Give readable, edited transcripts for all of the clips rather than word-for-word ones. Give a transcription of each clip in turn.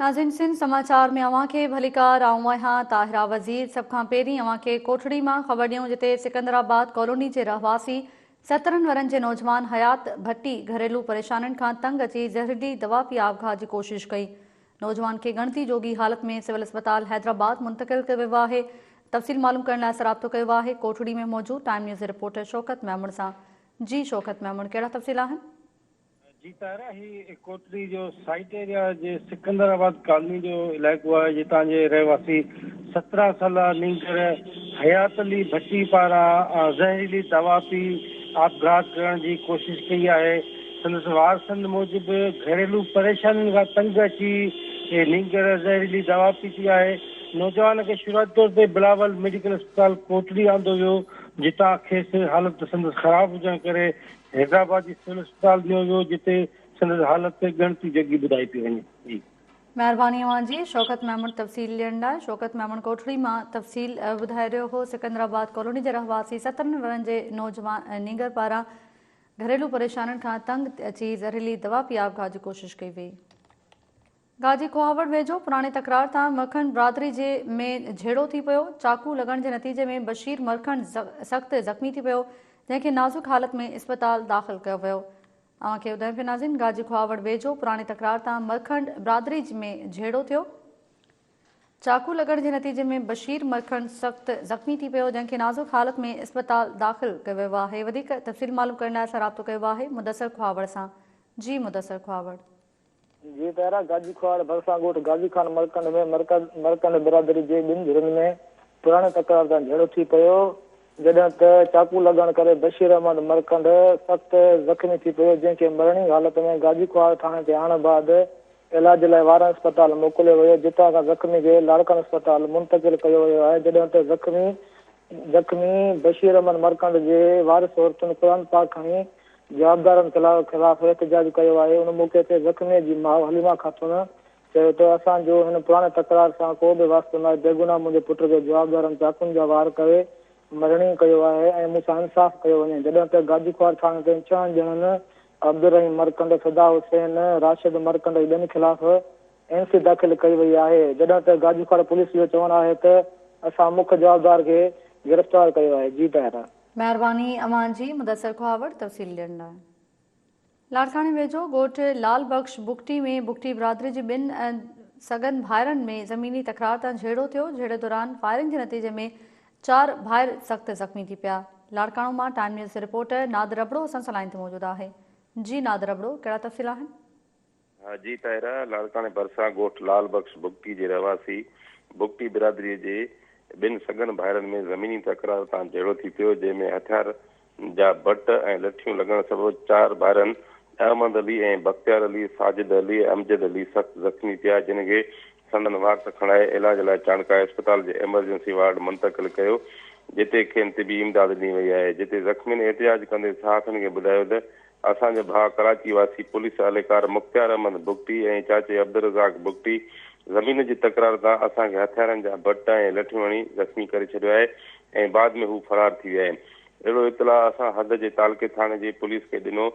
ناظرين سنڌ سماچار ۾ اوهان کي ڀليڪار آئون آهيان طاهره وزير سڀ کان پهرين اوهان کي ڪوٽڙي مان خبر ڏيون جتي سڪندر آباد ڪالوني جي رهواسي سترهن ورهن جي نوجوان حيات ڀٽي گهريلو پريشانين کان تنگ اچي زهريلي دوا پي آپگهات جي ڪوشش ڪئي نوجوان کي ڳڻتي جوڳي حالت ۾ سول اسپتال حيدرآباد منتقل ڪيو ويو آهي تفصيل معلوم ڪرڻ لاء اسان رابطو ڪيو آهي ڪوٽڙي ۾ موجود ٽائيم نيوز جي رپورٽر شوڪت ميمڻ سان جي شوڪت ميمڻ ڪهڙا تفصيل آهن. جي طاهره هي ڪوٽڙي جو سائيٽ ايريا جي سڪندر آباد ڪالوني جو علائقو آهي جتان جي رهواسي 17 سالا نينگر حيات علي ڀٽي پاران زهريلي دوا پي آپگهات ڪرڻ جي ڪوشش ڪئي آهي سندس وارثن موجب گهريلو پريشانين کان تنگ اچي نينگر زهريلي دوا پيتي آهي نوجوان کي شروعاتي طور تي بلاول ميڊيڪل اسپتال ڪوٽڙي آندو ويو جتان کيس حالت سندس خراب هجڻ ڪري حيدرآباد جي سول اسپتال نيو ويو جتي سندس حالت ڳڻتي جوڳي ٻڌائي پئي وڃي. جي. مهرباني اوهان جي شوڪت ميمڻ تفصيل ڏيڻ لاء شوڪت ميمڻ ڪوٺڙي مان تفصيل ٻڌائي رهيو هو سڪندرآباد ڪالوني جي رهواسي سترهن ورهن جي نوجوان نينگر پاران گهريلو پريشانين کان تنگ اچي زهريلي دوا پي آپگهات جي ڪوشش ڪئي وئي. گاجي کوهاوڙ ويجهو پراڻي تڪرار تان مرکڻ برادري جي ۾ جهيڙو ٿي پيو، چاقو لڳڻ جي نتيجي ۾ بشير مرکڻ سخت زخمي ٿي پيو، جنهن کي نازڪ حالت ۾ اسپتال داخل ڪيو ويو. اوهان کي ٻڌايون پيا ناظرين گاجي کوهاوڙ ويجهو پراڻي تڪرار تان مرکڻ برادري ۾ جهيڙو ٿيو، چاقو لڳڻ جي نتيجي ۾ بشير مرکڻ سخت زخمي ٿي پيو، جنهن کي نازڪ حالت ۾ اسپتال داخل ڪيو ويو آهي. وڌيڪ تفصيل معلوم ڪرڻ لاء اسان رابطو ڪيو آهي مدثر کوهاوڙ سان جي مدثر کوهاوڙ. جي پيرا گاجي کوهاڙ ڀرسان ڳوٺ غازي خان مرکنڊ ۾ مرکنڊ برادري جي ٻن ڌرين ۾ پراڻي تڪرار تان جهيڙو ٿي پيو، جڏهن ته چاقو لڳڻ ڪري بشير احمد مرکنڊ سخت زخمي ٿي پيو، جنهن کي مرڻي حالت ۾ گاجي کوهاڙ ٿاڻي تي آڻڻ بعد علاج لاء وارهه اسپتال موڪليو ويو، جتان کان زخمي کي لاڙڪاڻو اسپتال منتقل ڪيو ويو آهي، جڏهن ته زخمي زخمي بشير احمد مرکنڊ جي وارث عورتن قرآن پاڪ کڻي جوابدارن خلاف احتجاج ڪيو آهي، ان موقعي تي زخمي جي ماء حليمه خاتون چيو ته اسان جو هن پراڻي تڪرار سان ڪو به واسطو ناهي، بيگناهه منهنجي پٽ کي جوابدارن چاقون جا وار ڪري مرڻي ڪيو آهي ۽ مون سان انصاف ڪيو وڃي، جڏهن ته گاجيخوار ٿاڻي تي ڇهن ڄڻن عبدالرحيم مرکنڊ، فدا حسين، راشد مرکنڊ ۽ ٻين خلاف اين سي داخل ڪئي وئي آهي، جڏهن ته گاجيخوار پوليس جو چوڻ آهي ته اسان مک جوابدار کي گرفتار ڪيو آهي، جي طاهره. مهرباني اوهان جي مدثر کهاوڙ تفصيل ڏيڻ لاء. لاڙڪاڻي ويجهو ڳوٺ لال بخش بگٽي ۾ بگٽي برادري جي ٻن سڳن ڀائرن ۾ زميني تڪرار تان جهيڙو ٿيو، جهيڙي دوران فائرنگ جي نتيجي ۾ چار ڀائر سخت زخمي ٿي پيا. لاڙڪاڻو مان ٽائيم نيوز جي رپورٽر نادر ابڙو اسان سان لائين تي موجود آهي. جي نادر ابڙو ڪهڙا تفصيل آهن؟ ها جي طاهره، لاڙڪاڻي ڀرسان ڳوٺ لال بخش بگٽي جي رهواسي بگٽي برادري جي ٻن سڳن ڀائرن ۾ زميني تڪرار تان جهيڙو ٿي پيو، جنهن ۾ هٿيار جا بٽ ۽ لٺيون لڳڻ سبب چار ڀائرن احمد علي ۽ بختيار علي، ساجد علي ۽ امجد علي سخت زخمي ٿيا، جن کي سندن وارث کڻائي علاج لاء چاڻڪا اسپتال جي ايمرجنسي وارڊ منتقل ڪيو، جتي کين طبي امداد ڏني وئي آهي، جتي زخمين احتجاج ڪندي صحافين کي ٻڌايو ته اسان جو ڀاء ڪراچي واسي پوليس اهلڪار مختيار احمد بگٽي ۽ چاچي عبدالرزاق بگٽي زمين جي تڪرار تان اسان کي هٿيارن جا بٽ ۽ لٺيون هڻي زخمي ڪري ڇڏيو آهي ۽ بعد ۾ هو فرار ٿي ويا آهن. اهڙو اطلاع اسان حد جي تعلقي ٿاڻي جي پوليس کي ڏنو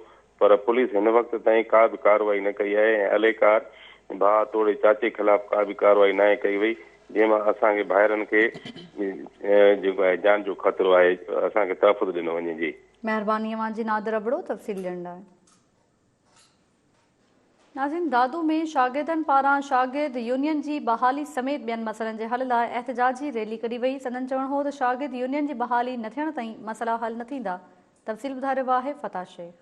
پر پوليس هن وقت تائين ڪا به ڪارروائي نه ڪئي آهي ۽ اهلڪار ڀاء توڙي چاچي خلاف ڪا به ڪارروائي ناهي ڪئي وئي جنهن مان اسان کي ڀائرن کي جيڪو آهي جان جو خطرو آهي اسان کي تحفظ ڏنو وڃي جي. مهرباني اوهان جي نادر ابڙو تفصيل ڏيڻ لاء. ناظرين دادو ۾ شاگردن پاران شاگرد يونين جي بحالي سميت ٻين مسئلن جي حل لاء احتجاجي ريلي ڪڍي وئي سندن چوڻ هو ته شاگرد يونين جي بحالي نه ٿيڻ تائين مسئلا حل نه ٿيندا تفصيل ٻڌائي رهيو آهي فتاح شيخ.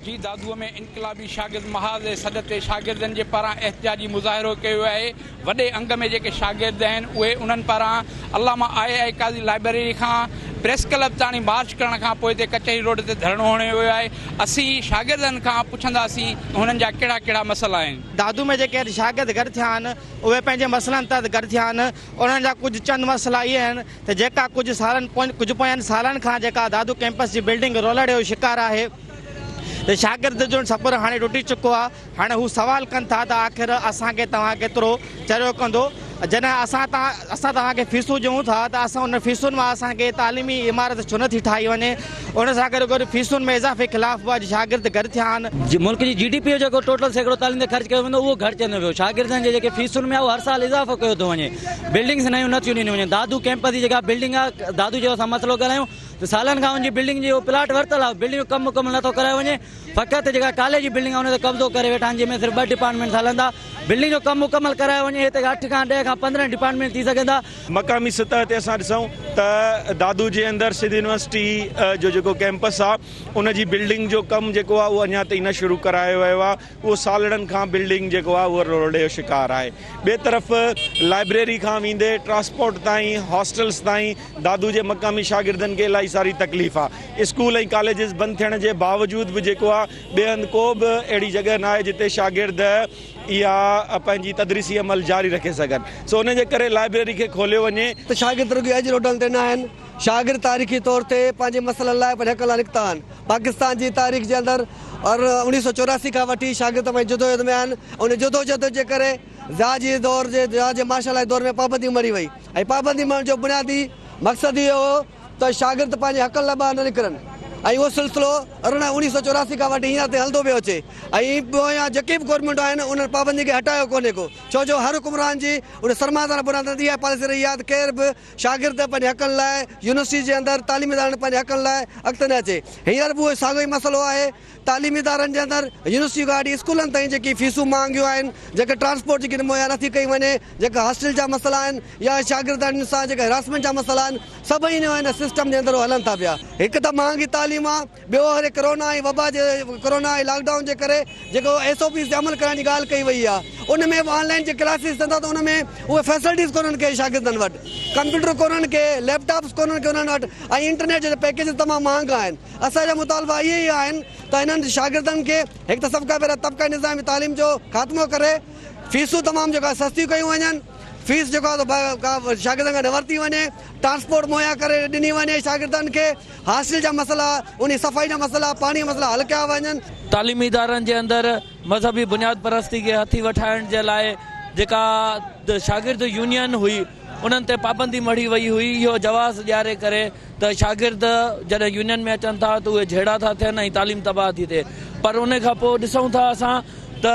جي دادوء ۾ انقلابي شاگرد محاذ جي سڏ تي شاگردن جي پاران احتجاجي مظاهرو ڪيو ويو آهي وڏي انگ ۾ جيڪي شاگرد آهن اهي انهن پاران علامه آء آء قاضي لائبريري کان پريس ڪلب تاڻي مارچ ڪرڻ کان پوء تي ڪچهري روڊ تي ڌرڻو هڻيو ويو آهي اسين شاگردن کان پڇنداسين هنن جا ڪهڙا ڪهڙا مسئلا آهن. دادو ۾ جيڪي اڄ شاگرد گڏ ٿيا آهن اهي پنهنجي مسئلن تحت گڏ ٿيا آهن انهن جا ڪجهه چند مسئلا اهي آهن ته جيڪا ڪجهه سالن ڪجهه پوين سالن کان جيڪا دادو ڪيمپس جي بلڊنگ رولڙي جو شڪار آهي ته شاگرد جو سفر هاڻي ٽٽي چڪو آهي هاڻي هو سوال ڪن ٿا ته آخر اسان کي توهان ڪيترو چريو ڪندو. جڏهن اسان تان اسان توهان کي فيسون ڏيون ٿا ته اسان ان فيسن مان اسان کي تعليمي عمارت ڇو نه ٿي ٺاهي وڃي ان سان گڏو گڏ فيسن ۾ اضافي خلاف به اڄ شاگرد گڏ ٿيا آهن. ملڪ جي جي ڊي پي جو جيڪو ٽوٽل سيڪڙو تعليم تي خرچ ڪيو ويندو اهو گهٽجندو ويو شاگردن جي جيڪي فيسن ۾ آهي اهو هر سال اضافو ڪيو ٿو وڃي بلڊنگس نيون نه ٿيون ڏنيون وڃن دادو ڪيمپس جي جيڪا بلڊنگ آهي دادو جو اسان مسئلو ڳالهايون ته سالن کان ان جي بلڊنگ جي اهو پلاٽ ورتل آهي بلڊنگ جو ڪم مڪمل نه ٿو ڪرايو وڃي فقط جيڪا ڪاليج جي بلڊنگ آهي ان تي قبضو ڪري ويٺا آهن جنهن ۾ صرف ٻه ڊپارٽمينٽس هلن ٿا بلڊنگ جو ڪم مڪمل ڪرايو وڃي هتي اٺ کان ڏهه کان 15 ڊپارٽمينٽ ٿي سگهن ٿا. مقامي سطح تي اسان ڏسون ته دادو جي اندر سنڌ يونيورسٽي جو جيڪو ڪيمپس آهي ان جي بلڊنگ جو ڪم جيڪو آهي اهو اڃا تائين نه شروع ڪرايو ويو آهي اهو سالڙن کان بلڊنگ جيڪو آهي اهو روڙي جو شڪار آهي ٻئي طرف لائبريري کان ويندي ٽرانسپورٽ تائين هاسٽلس تائين دادو جي مقامي شاگردن کي الاهي ساري تڪليف آهي اسڪول ۽ ڪاليجز بند ٿيڻ جي باوجود به جيڪو آهي ٻئي هنڌ ڪو به اهڙي جڳهه ناهي جتي شاگرد اها پنهنجي تدريسي عمل جاري رکي سگهن سو ان جي ڪري لائبريري کي کوليو وڃي. ته شاگرد رڳو اڄ روڊن تي ناهن شاگرد تاريخي طور تي پنهنجي مسئلن لاء پنهنجي حقن لاء نڪتا آهن. پاڪستان جي تاريخ جي اندر 1984 کان وٺي شاگرد پنهنجي جدوجهد ۾ آهن. ان جدوجهد جي ڪري ضياء جي دور جي ضياء جي مارشل لا جي دور ۾ پابندي مڙهي وئي ۽ پابندي مڙهڻ جو بنيادي مقصد اهو هو ته شاگرد پنهنجي حقن لاء ٻاهر نه نڪرن ۽ اهو سلسلو 1984 کان وٺي هينئر تائين هلندو پيو اچي ۽ پويان جيڪي به گورنمينٽون آهن انهن پابندي کي هٽايو ڪونهي ڪو ڇو جو هر حڪمران جي ان سرمائيدارانه بنيادن تي اها پاليسي رهي آهي ته ڪير به شاگرد پنهنجي حقن لاء يونيورسٽي جي اندر تعليمي ادارن ۾ پنهنجي حقن لاء اڳتي نه اچي. هينئر به اهو ساڳيو ئي مسئلو آهي. تعليمي ادارن جي اندر يونيورسٽي کان وٺي اسڪولن تائين جيڪي فيسون مهانگيون آهن، جيڪي ٽرانسپورٽ جي مهيا نٿي ڪئي وڃي، جيڪي هاسٽل جا مسئلا آهن يا شاگردن سان جيڪي هراسمينٽ جا مسئلا آهن، سڀئي ان سسٽم جي اندر هلن ٿا پيا. هڪ ته مهانگي تعليم آهي. ٻيو هري ڪرونا ۽ وبا جي ڪرونا ۽ لاڪ ڊائون جي ڪري جيڪو ايس او پيز تي عمل ڪرائڻ جي ڳالهه ڪئي وئي آهي ان ۾ به آن لائين جي ڪلاسز ٿين ٿا ته ان ۾ اهي فيسلٽيز ڪونهن ڪي شاگردن وٽ ڪمپيوٽر ڪونهن ڪي ليپ ٽاپس ڪونهن ڪي انهن وٽ ۽ انٽرنيٽ جا پيڪيجز تمام مهانگا آهن اسان جا مطالبا اهي ئي آهن ته انهن شاگردن کي هڪ ته سڀ کان پهريان طبقه نظام تعليم جو خاتمو ڪري فيسون تمام جيڪا سستيون ڪيون وڃن فيس جيڪو آهي شاگردن کان نه ورتي وڃي ٽرانسپورٽ مهيا ڪري ڏني وڃي شاگردن کي هاسٽل جا مسئلا، انهي صفائي جا مسئلا، پاڻي جا مسئلا حل ڪيا وڃن. تعليمي ادارن جي اندر مذهبي بنياد پرستي کي هٿي وٺائڻ جي لاء جيڪا شاگرد يونين هئي انهن تي پابندي مڙهي وئي هئي اهو جواز ڏياري ڪري ته شاگرد جڏهن يونين ۾ اچن ٿا ته اهي جهيڙا ٿا ٿين ۽ تعليم تباهه ٿي ٿئي پر ان کان پوء ڏسون ٿا اسان ته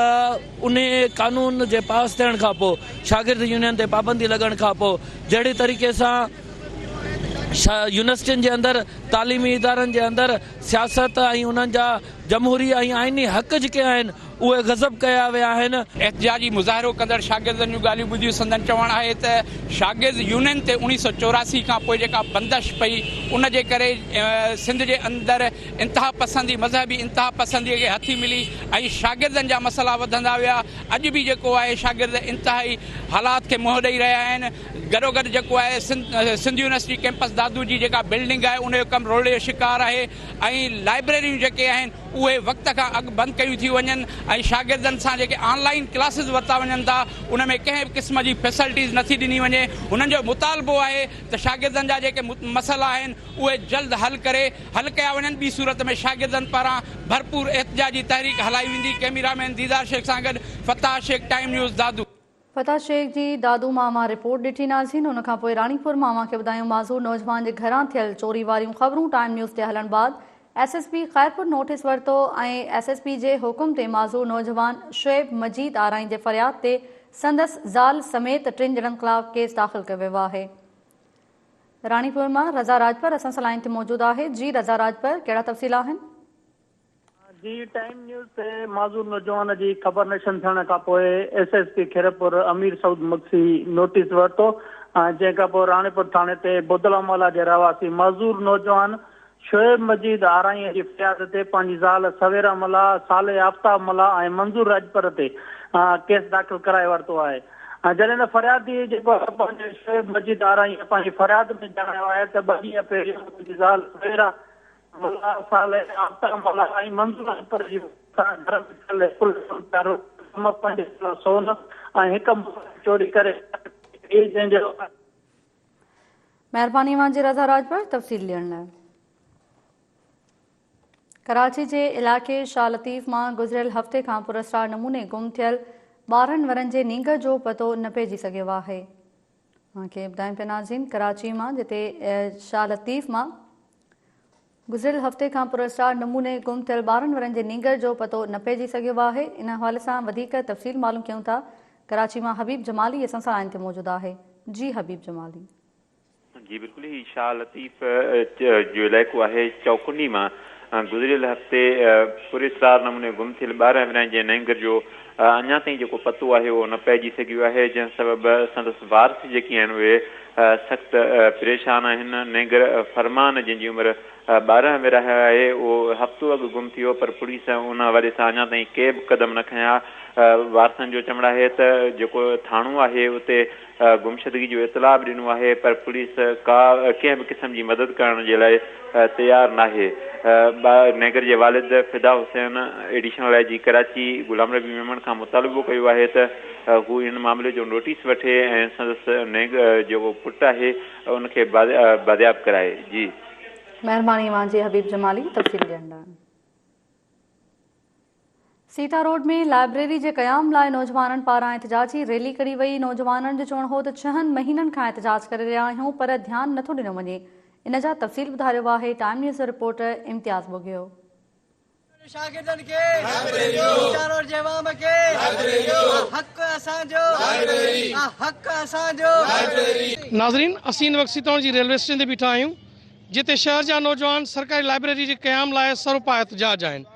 انهي قانون جي پاس ٿيڻ کان پوء شاگرد يونين تي پابندي لڳڻ کان پوء جهڙي طريقي سان يونيورسٽين جي اندر تعليمي ادارن جي اندر سياست ۽ انهن جا جمهوري ۽ آئيني حق جيڪي آهن اهي غضب ڪيا ويا آهن. احتجاجي مظاهرو ڪندڙ شاگردن جون ڳالهيون ٻڌيون سندن چوڻ آهي ته شاگرد يونين تي 1984 کان پوء جيڪا بندش پئي ان جي ڪري سنڌ جي اندر انتها پسندي مذهبي انتها پسندي کي هٿي ملي ۽ شاگردن جا مسئلا وڌندا ويا اڄ به جيڪو آهي شاگرد انتهائي حالات کي منهن ڏئي رهيا آهن گڏوگڏ جيڪو آهي سنڌ يونيورسٽي ڪيمپس دادو جي جيڪا بلڊنگ آهي ان جو ڪم رولڙي جو شڪار آهي ۽ لائبريريون جيڪي آهن اهي وقت کان اڳ بند ڪيون ٿيون وڃن ۽ شاگردن سان جيڪي آن لائين ڪلاسز ورتا وڃن ٿا ان ۾ ڪنهن به قسم جي فيسلٽيز نٿي ڏني وڃي هنن جو مطالبو آهي ته شاگردن جا جيڪي مسئلا آهن اهي جلد حل ڪري حل ڪيا وڃن ٻي صورت ۾ شاگردن پاران ڀرپور احتجاجي تحريڪ هلائي ويندي ڪئميرا مين ديدار شيخ سان گڏ فتاح شيخ ٽائيم نيوز دادو. فتح شيخ جي دادو مان اوهان رپورٽ ڏٺي ناظرين ان کان پوء راڻيپور مان اوهان کي ٻڌايون معذور نوجوان جي گهران ٿيل چوري واريون خبرون ٽائيم نيوز تي هلڻ بعد S S P Khairpur notice ورتو ۽ ايس ايس پي جي حڪم تي معذور نوجوان شعيب مجيد آرائين جي فرياد تي سندس زال سميت ٽن ڄڻن خلاف ڪيس داخل ڪيو ويو آهي راڻيپور مان رضا راڄپر اسان سان لائين تي موجود آهي جي رضا راڄپر ڪهڙا تفصيل آهن. جي ٽائيم نيوز تي معذور نوجوان جي خبر نشر ٿيڻ کانپوء S S P Khairpur Amir Saud Magsi notice ورتو جنهن کانپوء راڻيپور ٿاڻي تي بدلا مولا جي رهواسي معذور نوجوان شعيب مجيد آرائين جي فرياد تي پنهنجي زال سويرا ملاح، صالح آفتاب ملاح ۽ منظور راڄپر تي ڪيس داخل ڪرائي ورتو آهي جڏهن ته فريادي جيڪو پنهنجي شعيب مجيد آرائين پنهنجي فرياد ۾ ڄاڻايو آهي ته ٻه ڏينهن پهريون منهنجي زال سويرا ملا صالح، آفتاب ملاح ۽ منظور اڪبر جي سان گهر ۾ ٿيل هڪ لک رپيا روڪ رقم، پنج ڪلو سون ۽ هڪ موبائل چوري ڪري وئي جنهن جو. مهرباني اوهان جي رضا راڄپر تفصيل ڏيڻ لاء. ڪراچي جي علائقي شاهه لطيف مان گذريل هفتي کان پراسرار نموني گم ٿيل 12 ورهين جي نينگر جو پتو نه پئجي سگهيو آهي. اوهان کي ٻڌايون پيا ناظرين ڪراچي مان جتي شاهه لطيف مان گذريل هفتي کان پراسرار نموني گم ٿيل 12 ورهين جي نينگر جو پتو نه پئجي سگهيو آهي. ان حوالي سان وڌيڪ تفصيل معلوم ڪيون ٿا ڪراچي مان حبيب جمالي اسان سان لائين تي موجود آهي. جي حبيب جمالي. جي بلڪل هي شاهه لطيف جو علائقو آهي چوڪنڊي مان گذريل هفتي پراسرار نموني گم ٿيل 12 ورهين جي نينگر جو اڃا تائين جيڪو پتو آهي اهو نه پئجي سگهيو آهي جنهن سبب سندس وارث جيڪي آهن اهي سخت پريشان آهن نينگر فرمان جنهن جي عمر 12 ورهيه آهي اهو هفتو اڳ گم ٿي ويو پر پوليس ان حوالي سان اڃا تائين ڪي به قدم نه کنيا وارثن جو چوڻ آهي ته جيڪو ٿاڻو آهي اتي گمشدگي جو اطلاع به ڏنو آهي پر پوليس ڪا ڪنهن به قسم جي مدد ڪرڻ جي لاء تيار ناهي. نينگر جي والد فدا حسين ايڊيشنل I جي ڪراچي غلام نبي ميمڻ کان مطالبو ڪيو آهي ته هو ان معاملي جو نوٽيس وٺي ۽ سندس جيڪو پٽ آهي ان کي بازياب ڪرائي. جي. مهرباني اوهان جي حبيب جمالي تفصيل ڏيڻ لاء. سيتا روڊ ۾ لائبريري جي قيام لاء نوجوانن پاران احتجاجي ريلي ڪڍي وئي، نوجوانن جو چوڻ هو ته ڇهن مهينن کان احتجاج ڪري رهيا آهيون پر ڌيان نٿو ڏنو وڃي، ان جا تفصيل ٻڌاريو آهي ٽائيم نيوز جو رپورٽر امتياز ٻگهيو. شاگردن کي سيتا روڊ جي عوام کي حق اسان جو حق اسان جو. ناظرين اسين هن وقت سيتاروڊ جي ريلوي اسٽيشن تي بيٺا آهيون جتي شهر جا نوجوان سرڪاري لائبريري جي قيام لاء سروپا احتجاج آهن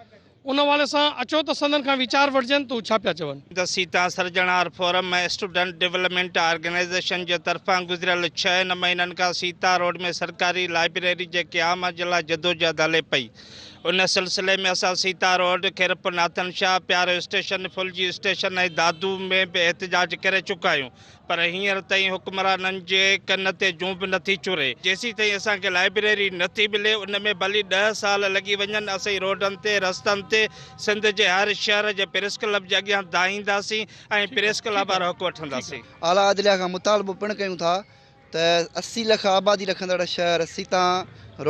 ان حوالي سان اچو ته سندن کان ويچار وٺجن ته هو ڇا پيا چون. ته سيتا سرجڻهار فورم ۽ اسٽوڊنٽ ڊولپمينٽ آرگنائيزيشن جي طرفان گذريل ڇهن مهينن کان سيتا روڊ ۾ سرڪاري لائبريري جي قيام جي لاء جدوجهد هلي پئي ان سلسلي ۾ اسان سيتا روڊ، خيرپور ناٿن شاهه، پيارو اسٽيشن، ڦلجي اسٽيشن ۽ دادو ۾ به احتجاج ڪري چڪا آهيون پر هينئر تائين حڪمرانن جي ڪن تي جون به نٿي چري. جيسيتائين اسان کي لائبريري نٿي ملي ان ۾ ڀلي ڏهه سال لڳي وڃن اسين روڊن تي رستن تي سنڌ جي هر شهر جي پريس ڪلب جي اڳيان دانهينداسين ۽ پريس ڪلب وارا حق وٺنداسين. اعليٰ عدليه کان مطالبو پڻ ڪيون ٿا ته 80 لک آبادي رکندڙ شهر سيتان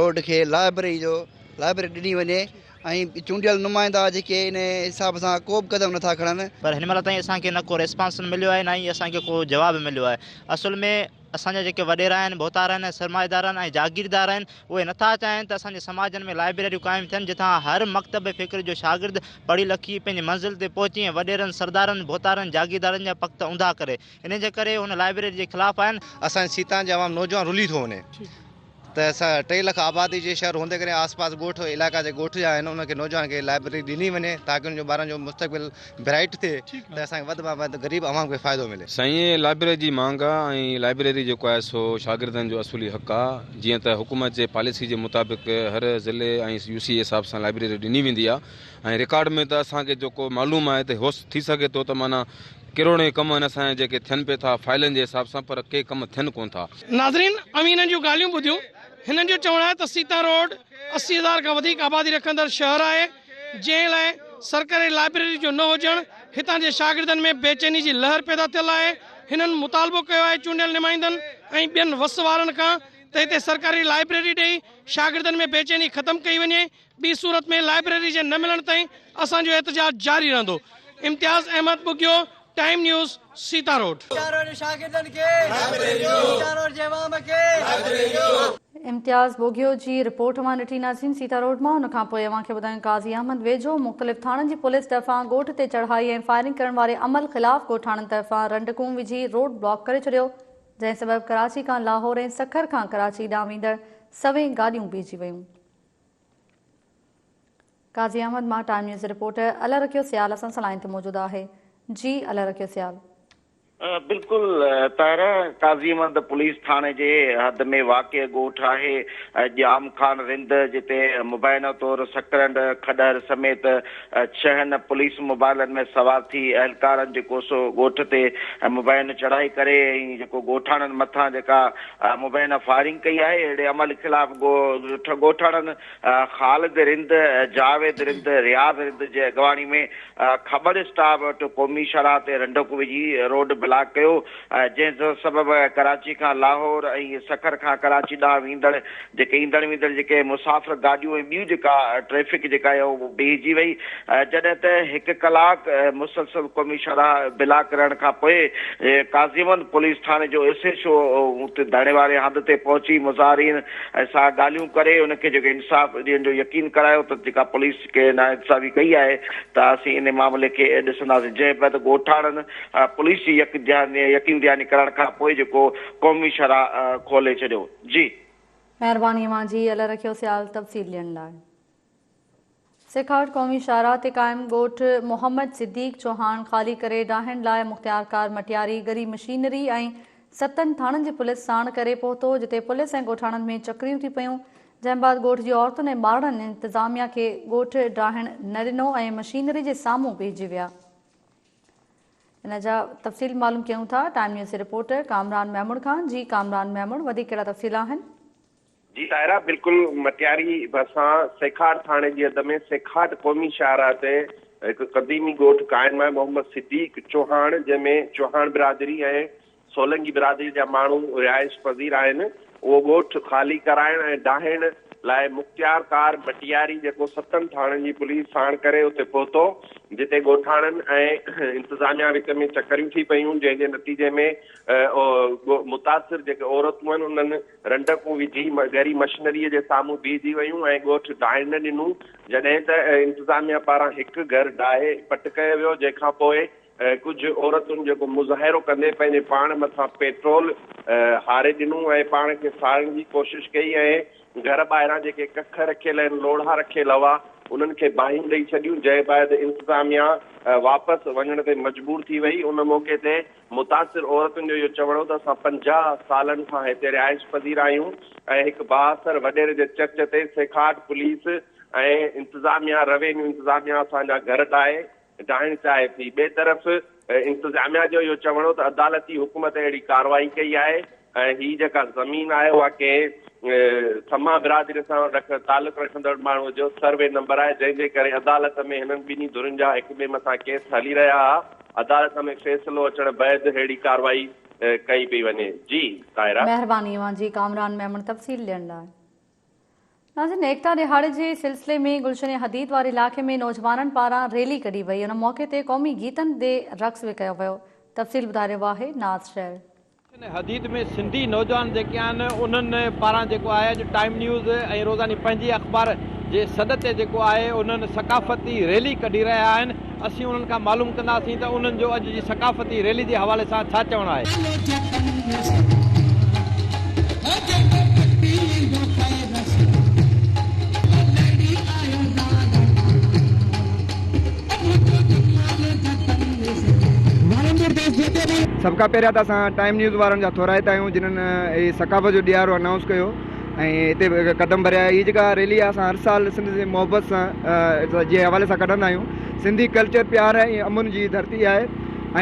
روڊ کي لائبريري جو لائبريري ڏني وڃي ۽ چونڊيل نمائندا جيڪي ان حساب سان ڪو به قدم نٿا کڻن. پر هن مهل تائين اسان کي نه ڪو ريسپانس مليو آهي نه ئي اسان کي ڪو جواب مليو آهي. اصل ۾ اسان جا جيڪي وڏيرا آهن، ڀوتار آهن ۽ سرمائيدار آهن ۽ جاگيردار آهن اهي نٿا چاهين ته اسان جي سماجن ۾ لائبريريون قائم ٿين جتان هر مڪتب فڪر جو شاگرد پڙهي لکي پنهنجي منزل تي پهچي ۽ وڏيرن، سردارن، ڀوتارن، جاگيردارن جا پخت اونڌا ڪري. انهي جي ڪري هن لائبريري جي خلاف آهن. اسان جي سيتان جي عوام نوجوان رلي ٿو وڃي ته اسان 3 لک آبادي جي شهر هوندي ڪري آس پاس ڳوٺ علائقا جي ڳوٺ جا آهن انهن کي نوجوان کي لائبريري ڏني وڃي تاڪه انهن جو ٻارن جو مستقبل برائٽ ٿئي ته اسان کي وڌ مان وڌ غريب عوام کي فائدو ملي. سائين هي لائبريري جي مانگ آ ۽ لائبريري جيڪو آهي سو شاگردن جو اصولي حق آ جيئن ته حڪومت جي پاليسي جي مطابق هر ضلعي ۽ يو سي جي حساب سان لائبريري ڏني ويندي آ ۽ رڪارڊ ۾ ته اسان کي جيڪو معلوم آهي ته هوس ٿي سگهي ٿو ته معنيٰ ڪروڙين ڪم آهن اسان جا جيڪي ٿين پي ٿا فائلن جي حساب سان پر ڪي ڪم ٿين ڪون ٿا. ناظرين اوهين هنن جون ڳالهيون ٻڌيون، هنن جو چوڻ آهي ته سيتا روڊ 80 هزار کان وڌيڪ آبادي رکندڙ شهر آهي جنهن لاء سرڪاري لائبريري جو نه هجڻ هتان جي شاگردن ۾ بيچيني جي لهر پيدا ٿيل آهي، هنن مطالبو ڪيو آهي چونڊيل نمائندن ۽ ٻين وس وارن کان ته هتي سرڪاري لائبريري ڏئي شاگردن ۾ بيچيني ختم ڪئي وڃي ٻي صورت ۾ لائبريري جي نه ملڻ تائين اسان جو احتجاج جاري رهندو، امتياز احمد ٻگهيو، ٽائيم نيوز، سيتا روڊ. امتياز ٻگهيو جي رپورٽ اوهان ڏٺي ناظرين سيتا روڊ مان ان کان پوء اوهان کي ٻڌايون قاضي احمد ويجهو مختلف ٿاڻن جي پوليس طرفان ڳوٺ تي چڙهائي ۽ فائرنگ ڪرڻ واري عمل خلاف ڳوٺاڻن طرفان رنڊڪون وجهي روڊ بلاڪ ڪري ڇڏيو جنهن سبب ڪراچي کان لاهور ۽ سکر کان ڪراچي ڏانهن ويندڙ سوين گاڏيون بيهجي ويون. قاضي احمد مان ٽائيم نيوز رپورٽر الله رکيو سيال اسان سان لائين تي موجود آهي جي الله رکيو سيال. بلڪل طاهره، قاضي احمد پوليس ٿاڻي جي حد ۾ واقع ڳوٺ آهي ڄام خان رند جتي مبينا طور سڪرنڊ کڏهر سميت ڇهن پوليس موبائلن ۾ سوار ٿي اهلڪارن جيڪو سو ڳوٺ تي مبينا چڙهائي ڪري ۽ جيڪو ڳوٺاڻن مٿان جيڪا مبينا فائرنگ ڪئي آهي، اهڙي عمل خلاف ڳوٺاڻن خالد رند، جاويد رند، رياض رند جي اڳواڻي ۾ کٻڙ اسٽاپ وٽ قومي شاهراهه تي رنڊڪ وجهي روڊ. بلاڪ ڪيو جنهن سبب ڪراچي کان لاهور ۽ سکر کان ڪراچي ڏانهن ويندڙ جيڪي ايندڙ ويندڙ جيڪي مسافر گاڏيون ۽ ٻيون جيڪا ٽريفڪ جيڪا آهي اهو بيهجي وئي جڏهن ته هڪ ڪلاڪ مسلسل قومي شاهراهه بلاڪ رهڻ کان پوء قاضيمند پوليس ٿاڻي جو ايس ايڇ او اتي ڌرڻي واري هنڌ تي پهچي مظاهرين سان ڳالهيون ڪري ان کي جيڪو انصاف ڏيڻ جو يقين ڪرايو ته جيڪا پوليس کي ناانصافي ڪئي آهي ته اسين ان معاملي کي ڏسنداسين جنهن بعد ڳوٺاڻن پوليس جي يقين دهاني ڪرڻ کان پوء جيڪو قومي شاهراهه کولي ڇڏيو. جي. مهرباني اوهان جي الله رکيو سيال تفصيل ڏيڻ لاء. سيکاٽ قومي شاهراهه تي قائم ڳوٺ محمد صديق چوهاڻ خالي ڪري ڊاهڻ لاء مختيارڪار مٽياري ڳري مشينري ۽ ستن ٿاڻن جي پوليس ساڻ ڪري پهتو جتي پوليس ۽ ڳوٺاڻن ۾ چڪريون ٿي پيون جنهن بعد ڳوٺ جي عورتن ۽ ٻارڙن انتظاميا کي ڳوٺ ڊاهڻ نه ڏنو ۽ مشينري جي سامهون بيهجي ويا. ان جا تفصيل معلوم ڪيون ٿا ٽائيم نيوز جي رپورٽر ڪامران ميمڻ کان جي ڪامران ميمڻ وڌيڪ ڪهڙا تفصيل آهن. جي طاهره بلڪل مٽياري ڀرسان سيکاٽ ٿاڻي جي حد ۾ سيکاٽ قومي شاهراهه تي هڪ قديمي ڳوٺ قائم آهي محمد صديق چوهاڻ جنهن ۾ چوهاڻ برادري ۽ سولنگي برادري جا ماڻهو رهائش پذير آهن اهو ڳوٺ خالي ڪرائڻ ۽ ڊاهڻ لاء مختيارڪار مٽياري جيڪو ستن ٿاڻن جي پوليس ساڻ ڪري اتي پهتو جتي ڳوٺاڻن ۽ انتظاميا وچ ۾ چڪريون ٿي پيون جنهن جي نتيجي ۾ متاثر جيڪي عورتون آهن انهن رنڊڪون وجهي ڳري مشنري جي سامهون بيهجي ويون ۽ ڳوٺ ڊاهڻ نه ڏنو جڏهن ته انتظاميا پاران هڪ گهر ڊاهي پٽ ڪيو ويو جنهن کانپوء ڪجهه عورتن جيڪو مظاهرو ڪندي پنهنجي پاڻ مٿان پيٽرول هاري ڏنو ۽ پاڻ کي ساڙڻ جي ڪوشش ڪئي ۽ گهر ٻاهران جيڪي ڪک رکيل ۽ لوڙها رکيل هئا انهن کي باهيون ڏئي ڇڏيون جنهن بعد انتظاميا واپس وڃڻ تي مجبور ٿي وئي ان موقعي تي متاثر عورتن جو اهو چوڻ هو ته اسان 50 سالن کان هتي رهائش پذير آهيون ۽ هڪ بااثر وڏيري جي چرچ تي سيکاٽ پوليس ۽ انتظاميا روينيو انتظاميا اسان جا گهر ڊاهي ڊاهڻ چاهي ٿي. ٻئي طرف انتظاميا جو اهو چوڻ هو ته عدالتي حڪم تي اهڙي ڪارروائي ڪئي آهي ۽ هي جيڪا زمين آهي اها ڪنهن سما برادري سان تعلق رکندڙ ماڻهو جو سروي نمبر آهي جنهن جي ڪري عدالت ۾ هنن ٻنهي ڌرين جا هڪ ٻئي مٿان ڪيس هلي رهيا ها عدالت ۾ فيصلو اچڻ بعد اهڙي ڪارروائي ڪئي پئي وڃي. جي طاهره. مهرباني اوهان جي ڪامران ميمڻ تفصيل ڏيڻ لاء. ناظرين ايڪتا ڏهاڙي جي سلسلي ۾ گلشن حديد واري علائقي ۾ نوجوانن پاران ريلي ڪڍي وئي ان موقعي تي قومي گيتن تي رقص به ڪيو ويو تفصيل ٻڌائي رهيو آهي ناز شير. گلشن حديد ۾ سنڌي نوجوان جيڪي آهن انهن پاران جيڪو آهي اڄ ٽائيم نيوز ۽ روزاني پنهنجي اخبار جي سڏ تي جيڪو آهي انهن ثقافتي ريلي ڪڍي رهيا آهن اسين انهن کان معلوم ڪنداسين ته انهن جو اڄ جي ثقافتي ريلي جي حوالي سان ڇا چوڻ آهي. سڀ کان پهريان ته اسان ٽائيم نيوز وارن جا ٿورائتا آهيون جنھن هي ثقافت جو ڏيهاڙو انائونس ڪيو ۽ هتي قدم ڀريا هي جيڪا ريلي آهي اسان هر سال سنڌ جي محبت سان جي حوالي سان ڪڍندا آهيون سنڌي ڪلچر پيار ۽ امن جي ڌرتي آهي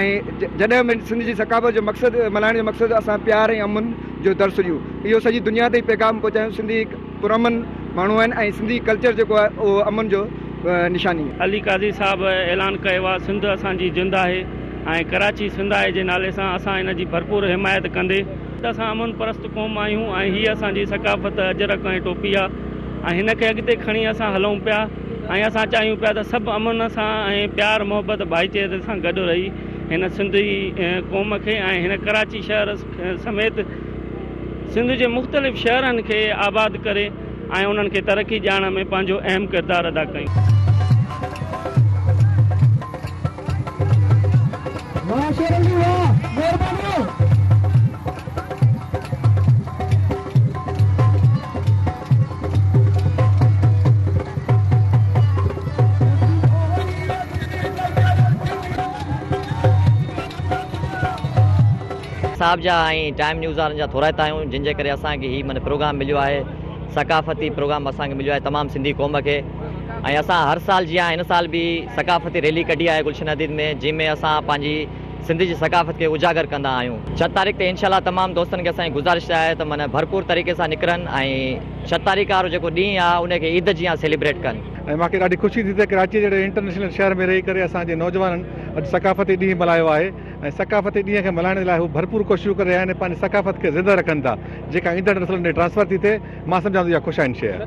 ۽ جڏهن به سنڌ جي ثقافت جو مقصد ملهائڻ جو مقصد اسان پيار ۽ امن جو درس ڏيون اهو سڄي دنيا تائين پيغام پهچايون سنڌي پرامن ماڻهو آهن ۽ سنڌي ڪلچر جيڪو آهي اهو امن جو نشاني آهي. علي قاضي صاحب اعلان ڪيو آهي سنڌ اسان جي جند آهي ۽ ڪراچي سنڌ آهي جي نالي سان اسان ان جي ڀرپور حمايت ڪندي ته اسان امن پرست قوم آهيون ۽ هي اسان جي ثقافت اجرڪ ۽ ٽوپي آ ۽ هن کي اڳتي کڻي اسان هلون پيا ۽ اسان چاهيون پيا ته سڀ امن سان ۽ پيار محبت ڀائيچاري سان گڏ رهي هن سنڌي قوم کي ۽ هن ڪراچي شهر سميت سنڌ جي مختلف شهرن کي آباد ڪري ۽ انهن کي ترقي ڏيارڻ ۾ پنهنجو اهم ڪردار ادا ڪيون. واھ شير علي واھ مھرباني. صاحب جا ۽ ٽائيم نيوز وارن جا ٿورائتا آهيون جن جي ڪري اسان کي هي معنيٰ پروگرام مليو آهي ثقافتي پروگرام اسان کي مليو آهي تمام سنڌي قوم کي ۽ اسان هر سال جيان هن سال به ثقافتي ريلي ڪڍي آهي گلشن حديد ۾ جنهن ۾ اسان پنهنجي سنڌ جي ثقافت کي اجاگر ڪندا آهيون ڇهه تاريخ تي انشاء الله تمام دوستن کي اسان جي گذارش آهي ته معنيٰ ڀرپور طريقي سان نڪرن ۽ ڇهه تاريخ وارو جيڪو ڏينهن آهي ان کي عيد جيان سيليبريٽ ڪن. ۽ مان کي ڏاڍي خوشي ٿي ته ڪراچي جهڙي انٽرنيشنل شهر ۾ رهي ڪري اسان جي نوجوانن اڄ ثقافتي ڏينهن ملهايو آهي ۽ ثقافتي ڏينهن کي ملهائڻ جي لاء هو ڀرپور ڪوششون ڪري رهيا آهن ۽ پنهنجي ثقافت کي زنده رکن ٿا جيڪا ايندڙ نسلن ڏي ٽرانسفر ٿي ٿئي مان سمجهان ٿو اها خوش آئند شيء آهي.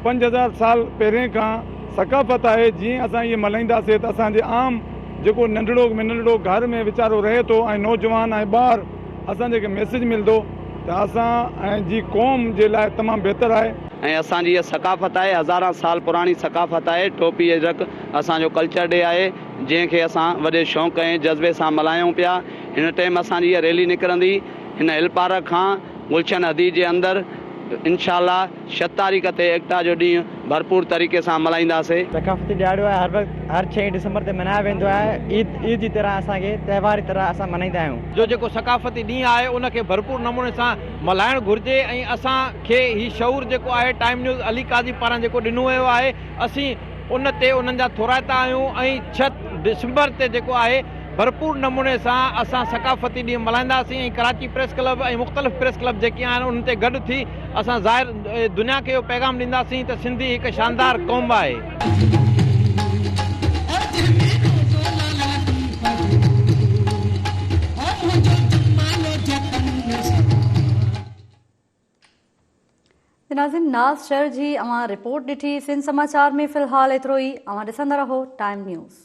5000 سال پهرين کان ثقافت آهي جيئن اسان اهي ملهائينداسين ته اسان جي عام جيڪو ننڍڙو ۾ ننڍڙو گهر ۾ ويچارو رهي ٿو ۽ نوجوان ۽ ٻار اسان جي کي ميسيج ملندو ته اسان جي قوم جي لاء تمام بهتر آهي. ۽ اسان جي اها ثقافت آهي هزاران سال پراڻي ثقافت آهي ٽوپي اجرڪ اسان جو ڪلچر ڊي آهي جنهن کي اسان وڏي شوق ۽ جذبي سان ملهايون پيا هن ٽيم اسان جي اها ريلي نڪرندي هن هل پارڪ کان گلشن حديد جي اندر انشاء الله ڇهه تاريخ تي ايڪتا جو ڏينهن ڀرپور طريقي سان ملهائينداسي. ثقافتي ڏهاڙو آهي هر وقت هر ڇهين ڊسمبر تي ملهايو ويندو آهي عيد عيد جي طرح اسان کي تهوار جي طرح اسان ملهائيندا آهيون. جو جيڪو ثقافتي ڏينهن آهي ان کي ڀرپور نموني سان ملهائڻ گهرجي ۽ اسان کي هي شعور جيڪو آهي ٽائيم نيوز علي قاضي پاران جيڪو ڏنو ويو آهي اسين ان تي انهن جا ٿورائتا آهيون ۽ ڇهه ڊسمبر تي جيڪو آهي ڀرپور نموني سان اسان ثقافتي ڏينهن ملهائينداسين ۽ ڪراچي پريس ڪلب ۽ مختلف پريس ڪلب جيڪي آهن انهن تي گڏ ٿي اسان ظاهر دنيا کي اهو پيغام ڏينداسين ته سنڌي هڪ شاندار قوم آهي. ناظرين ناز شر جي اوهان رپورٽ ڏٺي سنڌ سماچار ۾ في الحال ايترو ئي اوهان ڏسندا رهو ٽائيم نيوز.